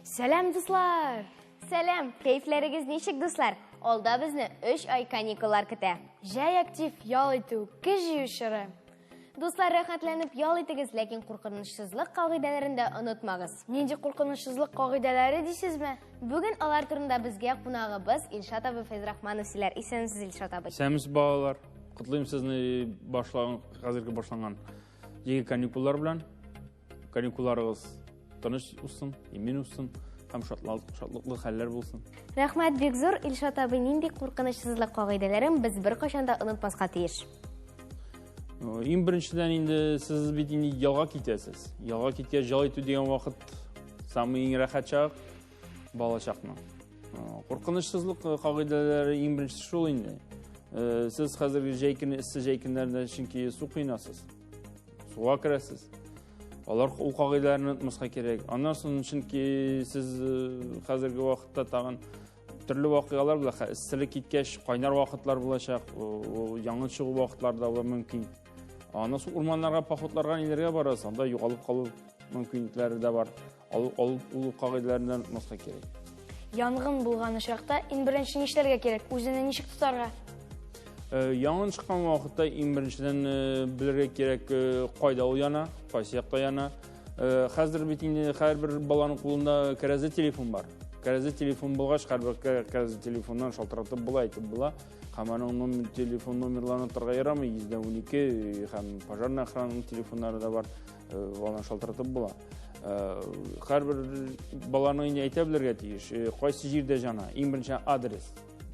Сәлам, дуслар! Сәлам! Кәефләрегез ничек, дуслар? Алда безне 3 ай каникуллар көтә. Җәй актив ял итү, көч җыю чоры. Дуслар, рәхәтләнеп ял итегез, ләкин куркынычсызлык кагыйдәләрен дә онытмагыз. Нинди куркынычсызлык кагыйдәләре дисезме? Бүген алар турында безгә кунагыбыз Илшат абый Фәйзрахманов сөйләр. Исәнмесез, Илшат абый. Исәнмесез, балалар. Котлыйм сезне башлаган, хәзерге башланган җәйге каникуллар белән. Каникулларыгыз тыныч узсын, имин узсын һәм шатлыклы хәлләр булсын. Рәхмәт бик зур, Илшат абый, нинди куркынычсызлык кагыйдәләрен без беркайчан да онытмаска тиеш? Иң беренчедән инде сез бит инде ялга китәсез. Ялга киткәч, ял итү дигән вакыт самый иң рәхәт чак балачакның. Куркынычсызлык кагыйдәләре иң беренчесе шул инде. Сез хәзерге җәй көне, эссе җәй көннәрендә чөнки су коенасыз. Суга керәсез. Алар ул кагыйдәләрне онытмаска кирәк. Аннан соң чөнки сез хәзерге вакытта тагын төрле вакыйгалар була. Эсселек киткәч, кайнар вакытлар булачак, янгын чыгу вакытлары да булуы мөмкин. Аннан соң урманнарга, походларга ниләргә барасыз, анда югалып калу мөмкинлекләре дә бар. Ул кагыйдәләрне онытмаска кирәк. Янгын булган очракта иң беренче нишләргә кирәк? Үзеңне ничек тотарга? Янгын чыккан вакытта иң беренчедән белергә кирәк, кайда ул яна, кайсы якта яна. Хәзер бит инде һәрбер баланың кулында кәрәзле телефон бар. Кәрәзле телефон булгач, һәрбер кәрәзле телефоннан шалтыратып була, әйтеп була. Һәм аның номер, телефон номерларын тотарга ярамый, 112 һәм пожарная охрананың телефоннары да бар. Аны шалтыратып була. Һәрбер баланың инде әйтә белергә тиеш, кайсы җирдә жана, иң беренче адрес.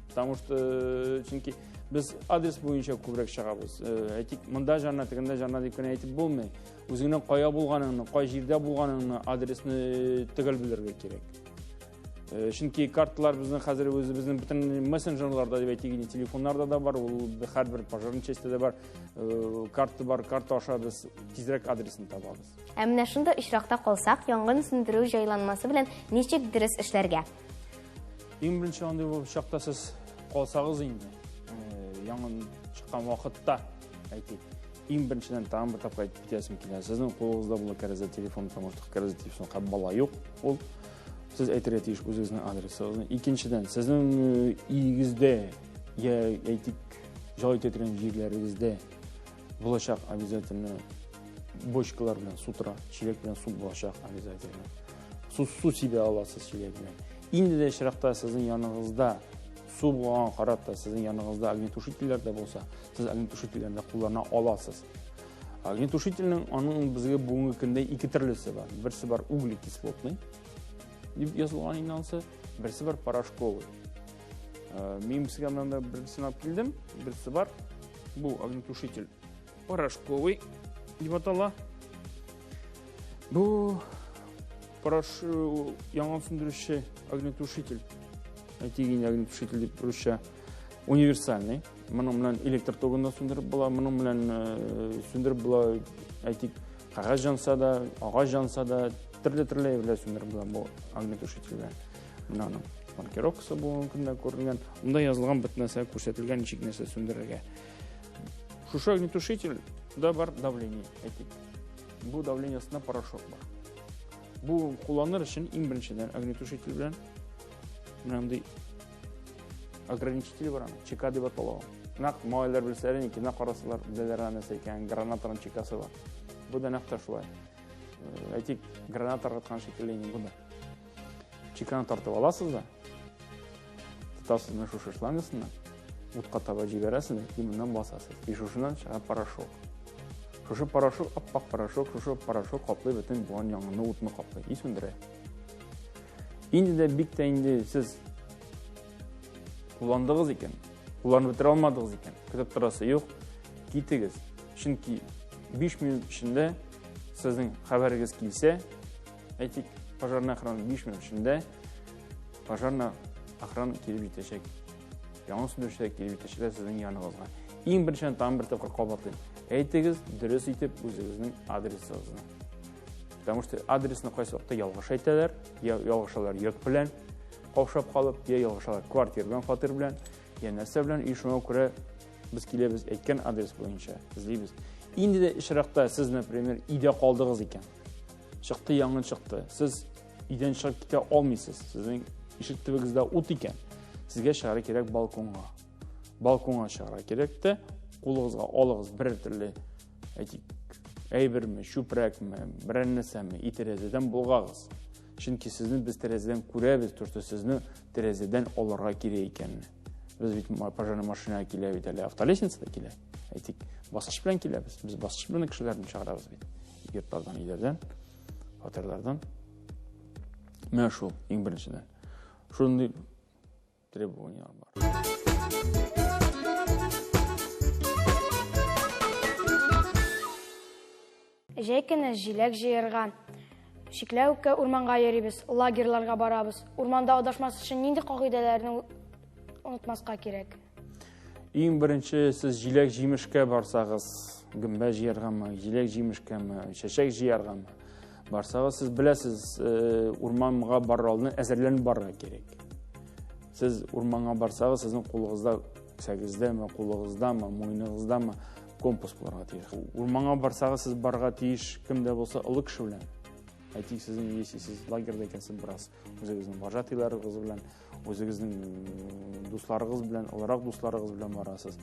Потому что чөнки без адрес буенча күбрәк чыгабыз. Әйтик, монда жана, тегендә жана дип кенә әйтеп булмый. Үзеңнең кая булганыңны, кай җирдә булганыңны, адресны төгәл белергә кирәк. Чөнки карталар безнең хәзер үзебезнең бөтен мессенджерларда дип әйтик, инде телефоннарда да бар, ул һәрбер пожарный частьтә дә бар. Карта бар, карта аша без тизрәк адресын табабыз. Ә менә шундый очракта калсак, янгын сүндерү җайланмасы белән ничек дөрес эшләргә? Иң беренче андый булып чакта сез калсагыз инде, янгын чыккан вакытта, әйтик, иң беренчедән тагын бер тапкыр әйтеп китәсем килә. Сезнең кулыгызда була кәрәзле телефон, потому что кәрәзле телефон һәм бала юк. Ул сез әйтергә тиеш үзегезнең адресыгызны. Икенчедән, сезнең өегездә я әйтик, ял итә торган җирләрегездә булачак обязательно бочкалар белән су тора, чиләк белән су булачак обязательно. Су, су сибә аласыз чиләк белән. Инде дә чиракта сезнең яныгызда су булган карап та сезнең яныгызда огнетушительләр дә булса, сез огнетушительләрне дә куллана аласыз. Огнетушительнең аның безгә бүгенге көндә ике төрлесе бар. Берсе бар углекислотный дип язылган инде анысы, берсе бар порошковый. Мин сезгә монда берсен алып килдем, берсе бар. Бу огнетушитель порошковый дип атала. Бу янгын сүндерүче огнетушитель. Әйтик инде огнетушитель дип русча универсальный. Моның белән электр тогын да сүндереп була, моның белән сүндереп була, әйтик, кәгазь янса да, агач янса да, төрле-төрле әйберләр сүндереп була бу огнетушитель белән. Менә аның маркировкасы бүгенге көндә күренгән. Монда язылган бөтен нәрсә күрсәтелгән, ничек нәрсә сүндерергә. Шушы огнетушитель да бар давление, әйтик. Бу давление астында порошок бар. Бу кулланыр өчен иң беренчедән огнетушитель белән менә мондый ограничитель бар аның, чека дип атала ул. Нәкъ малайлар белсәләр, икенә карасалар, беләләр аны нәрсә икәнен, гранатаның чекасы бар. Бу да нәкъ тә шулай. Әйтик, граната ыргыткан шикелле инде бу да. Чеканы тартып аласыз да, тотасыз менә шушы шлангасыннан, утка таба җибәрәсез дә, и моннан басасыз. И шушыннан чыга порошок. Шушы порошок, аппак порошок, шушы порошок каплый бөтен булган янгынны, утны каплый и сүндерә. Инде дә бик тә инде сез кулландыгыз икән, кулланып бетерә алмадыгыз икән, көтеп торасы юк, китегез. Чөнки 5 минут эчендә сезнең хәбәрегез килсә, әйтик, пожарная охрана 5 минут эчендә пожарная охрана килеп җитәчәк. Янгын сүндерүчеләр килеп җитәчәкләр сезнең яныгызга. Иң беренчедән тагын бер тапкыр кабатлыйм. Әйтегез дөрес итеп үзегезнең адресыгызны. Потому что адресны кайсы вакытта ялгыш әйтәләр, я ялгышалар йорт белән каушап калып, я ялгышалар квартира белән, фатир белән, я нәрсә белән, и шуңа күрә без киләбез әйткән адрес буенча, эзлибез. Инде дә очракта сез, например, өйдә калдыгыз икән. Чыкты, янгын чыкты. Сез өйдән чыгып китә алмыйсыз, сезнең ишек төбегездә ут икән, сезгә чыгарга кирәк балконга. Балконга чыгарга кирәк тә, кулыгызга алыгыз берәр төрле, әйтик, әйберме, чүпрәкме, берәр нәрсәме, и тәрәзәдән болгагыз. Чөнки сезне без тәрәзәдән күрәбез, то, что сезне тәрәзәдән алырга кирәк икәнне. Без бит пожарный машина килә бит әле, автолестница да килә. Әйтик, баскыч белән киләбез. Без баскыч белән кешеләрне чыгарабыз бит. Йортлардан, өйләрдән, фатирлардан. Менә шул, иң беренчедән. Шундый требованиялар бар. Җәй көне җиләк җыярга, чикләвеккә урманга йөрибез, лагерьларга барабыз. Урманда адашмас өчен нинди кагыйдәләрне онытмаска кирәк? Иң беренче сез җиләк җимешкә барсагыз, гөмбә җыяргамы, җиләк җимешкәме, чәчәк җыяргамы барсагыз, сез беләсез, урманга барыр алдыннан әзерләнеп барырга кирәк. Сез урманга барсагыз, сезнең кулыгызда, кесәгездәме, кулыгыздамы, муеныгыздамы компас булырга тиеш. Урманга барсагыз, сез барырга тиеш кем дә булса олы кеше белән. Әйтик, сезнең, если сез лагерьда икәнсез, бераз үзегезнең вожатыйларыгыз белән, үзегезнең дусларыгыз белән, олырак дусларыгыз белән барасыз.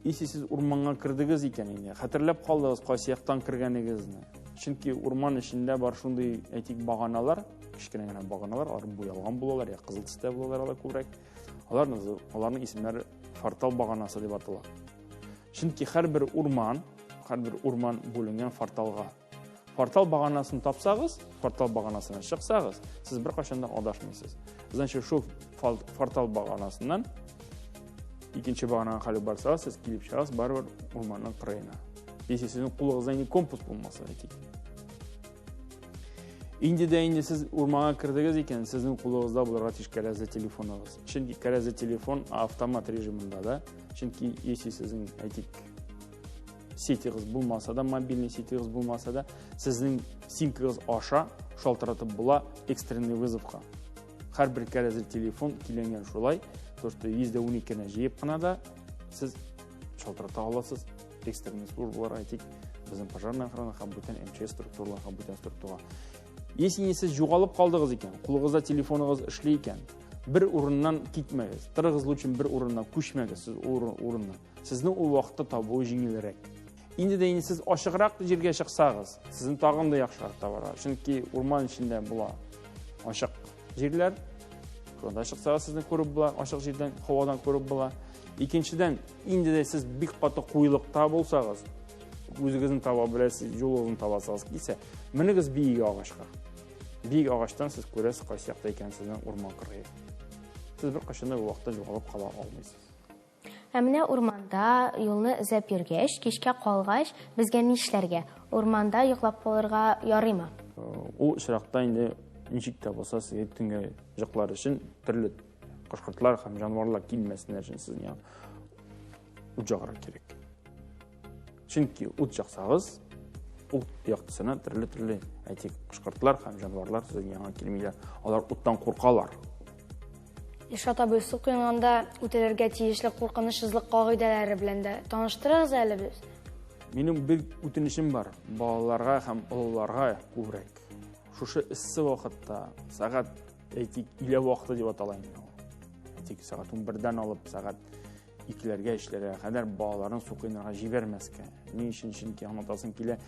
Если сез урманга кердегез икән инде, хәтерләп калдыгыз кайсы яктан кергәнегезне. Чөнки урман эчендә бар шундый, әйтик, баганалар, кечкенә генә баганалар, алар буялган булалар, я кызыл төстә булалар алар күбрәк. Аларның исемнәре фортал баганасы дип атала. Чөнки һәрбер урман бүленгән форталга. Фортал баганасын тапсагыз, фортал баганасына чыксагыз, сез беркайчан да адашмыйсыз. Значит, шул фортал баганасыннан икенче баганага хәле барсагыз, сез килеп чыгасыз барыбер урманның кырыена. Если сезнең кулыгызда инде компас булмаса, әйтик. Инде дә инде сез урманга кердегез икән, сезнең кулыгызда булырга тиеш кәрәзле телефоныгыз. Чөнки кәрәзле телефон автомат режимында да. Чөнки если сезнең, әйтик, сетигыз булмаса да, мобильный сетигыз булмаса да, сезнең симкагыз аша шалтыратып була экстренный вызовка. Һәрбер кәрәзле телефон килгән шулай, то что 112-не җыеп кына да сез шалтырата аласыз экстренный службалар, әйтик, безнең пожарная охрана һәм бүтән МЧС структуралар һәм бүтән структура. Если сез югалып калдыгыз икән, кулыгызда телефоныгыз эшли икән, бер урыннан китмәгез. Торыгыз лучше бер урыннан күчмәгез сез урыннан. Сезне ул вакытта табуы җиңелрәк. Инде дә инде сез ачыграк җиргә чыксагыз, сезне тагын да яхшырак табарга. Чөнки урман эчендә була ачык җирләр. Шунда чыксагыз сезне күреп була, ачык җирдән, һавадан күреп була. Икенчедән, инде дә сез бик каты куелыкта булсагыз, үзегезне таба беләсез, юлыгызны табасыгыз килсә, менегез биек агачка. Биек агачтан сез күрәсез кайсы якта икән сезнең урман кырые. Сез беркайчан да бу вакытта югалып кала алмыйсыз. Ә менә урманда юлны эзләп йөргәч, кичкә калгач, безгә нишләргә? Урманда йоклап калырга ярыймы? Ул очракта инде ничек тә булса сезгә төнгә йоклар өчен төрле кошкортлар һәм җанварлар килмәсеннәр өчен сезгә ут ягарга кирәк. Чөнки ут яксагыз, ут яктысына төрле-төрле, әйтик, кошкортлар һәм җанварлар сезнең янга килмиләр. Алар уттан куркалар. Илшат абый, су коенганда үтәлергә тиешле куркынычсызлык кагыйдәләре белән дә таныштырыгыз әле без. Минем бер үтенечем бар балаларга һәм олыларга күбрәк. Шушы эссе вакытта, сәгать, әйтик, өйлә вакыты дип атала инде ул. Әйтик, сәгать унбердән алып сәгать икеләргә, өчләргә кадәр балаларын су коенырга җибәрмәскә. Ни өчен? Чөнки аңлатасым килә,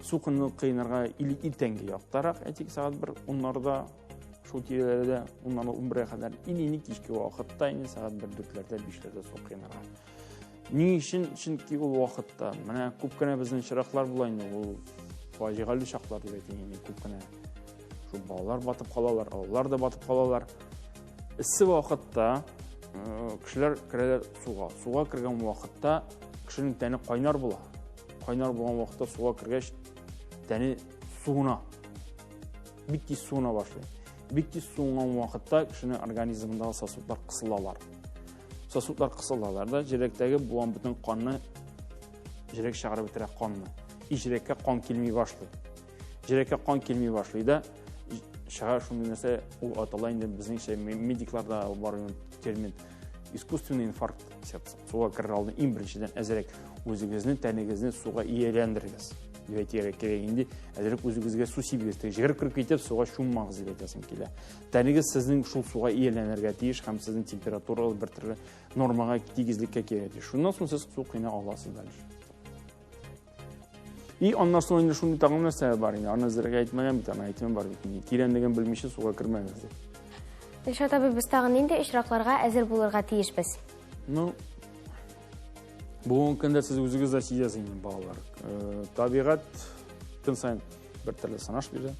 су коенырга или иртәнге яктарак, әйтик, сәгать бер уннарда, шул тирәләрдә, уннан унбергә кадәр, или инде кичке вакытта, инде сәгать бер дүртләрдә, бишләрдә су коенырга. Ни өчен? Чөнки ул вакытта менә күп кенә безнең чираклар була инде, ул фаҗигале чаклар дип әйтик инде, күп кенә шул балалар батып калалар, олылар да батып калалар. Эссе вакытта кешеләр керәләр суга. Суга кергән вакытта кешенең тәне кайнар була. Кайнар булган вакытта суга кергәч, тәне суына. Бик тиз суына башлый. Бик тиз суынган вакытта кешенең организмындагы сосудлар кысылалар. Сосудлар кысылалар да, җиләктәге булган бөтен канны җиләк чыгарып бетерә канны. И җиләккә кан килми башлый. Җиләккә кан килми башлый да, чыга шундый нәрсә, ул атала инде безнеңчә медикларда бар термин искусственный инфаркт сердца. Суга керер алдын иң беренчедән әзерәк үзегезне, тәнегезне суга ияләндерегез. Дип әйтергә кирәк инде, әзрәк үзегезгә су сибегез, теге җыгырып кереп китеп, суга чуммагыз дип әйтәсем килә. Тәнегез сезнең шул суга ияләнергә тиеш һәм сезнең температурагыз бер төрле нормага, тигезлеккә килергә тиеш. Шуннан соң сез су коена аласыз дальше. И аннан соң инде шундый тагын нәрсә бар инде, аны әзрәк әйтмәгән бит, аны әйтүем бар бит инде. Тирәнлеген белмичә суга кермәгез дип. Илшат абый, без тагын нинди очракларга әзер булырга тиешбез? Ну, бүгенге көндә сез үзегез дә сизәсез инде, балалар. Табигать көн саен бер төрле сынаш бирә.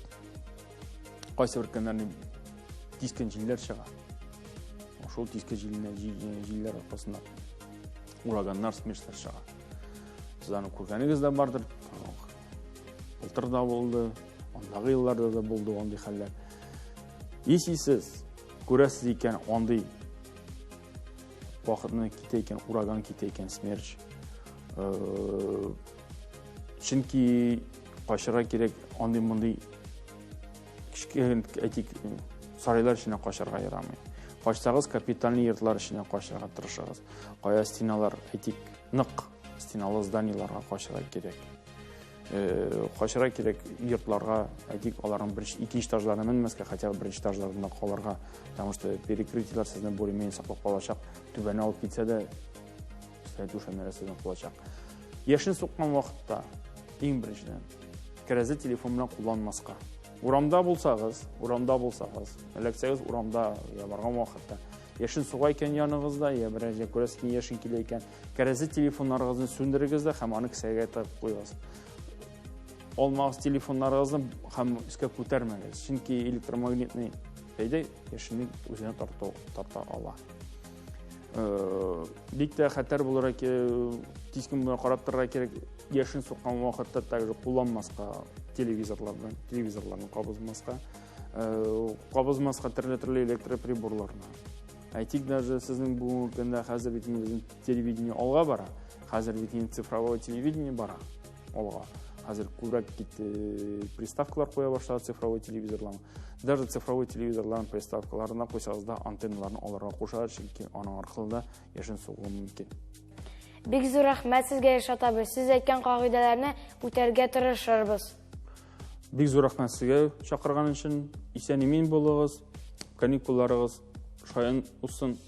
Кайсы бер көннәрне кискен җилләр чыга. Шул кискен җилләр аркасында ураганнар, смерчлар чыга. Сез аны күргәнегез дә бардыр. Былтыр да булды, андагы елларда да булды андый хәлләр. Если сез күрәсез икән, андый вакытны китә икән, ураган китә икән, смерч. Чөнки качырга кирәк, андый-мондый кечкенә, әйтик, сарайлар эченә качарга ярамый. Качсагыз, капитальный йортлар эченә качарга тырышыгыз. Кая стеналар, әйтик, нык стеналы зданиеларга качарга кирәк. Качарга кирәк йортларга, әйтик, аларның беренче, икенче этажларына менмәскә, хотя бы беренче этажларында калырга, потому что перекрытиелар сезне более-менее саклап калачак, түбәне алып китсә дә, өстәге түшәмнәре сезне калачак. Яшен суккан вакытта, иң беренчедән, кәрәзле телефон белән кулланмаска. Урамда булсагыз, урамда булсагыз, эләксәгез урамда я барган вакытта, яшен суга икән яныгызда, я берәр җирдә күрәсез икән, яшен килә икән, кәрәзле телефоннарыгызны сүндерегез дә һәм аны кесәгә тыгып куегыз. Алмагыз телефоннарыгызны һәм өскә күтәрмәгез, чөнки электромагнитный бәйдә яшенне үзенә тарта ала. Бик тә хәтәр булырга кирәк, тиз көн белән карап торырга кирәк. Яшен суккан вакытта также кулланмаска телевизорлар белән, телевизорларны кабызмаска, кабызмаска төрле-төрле электроприборларны. Әйтик, даже сезнең бүгенге көндә хәзер бит инде безнең телевидение алга бара. Хәзер бит инде цифровое телевидение бара алга. Хәзер күбрәк китте, приставкалар куя башлады цифровой телевизорларны. Даже цифровой телевизорларның приставкаларына куйсагыз да антенналарны аларга кушалар, чөнки аның аркылы да яшен сугуы мөмкин. Бик зур рәхмәт сезгә, Илшат абый. Сез әйткән кагыйдәләрне үтәргә тырышырбыз. Бик зур рәхмәт сезгә чакырган өчен. Исән-имин булыгыз, каникулларыгыз шаян узсын,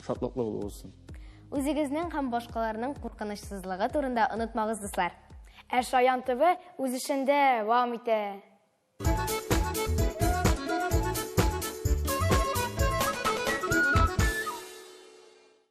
шатлыклы булып узсын. Үзегезнең һәм башкаларның куркынычсызлыгы турында онытмагыз, дуслар. Ә Шаян ТВ үз эшен дәвам итә.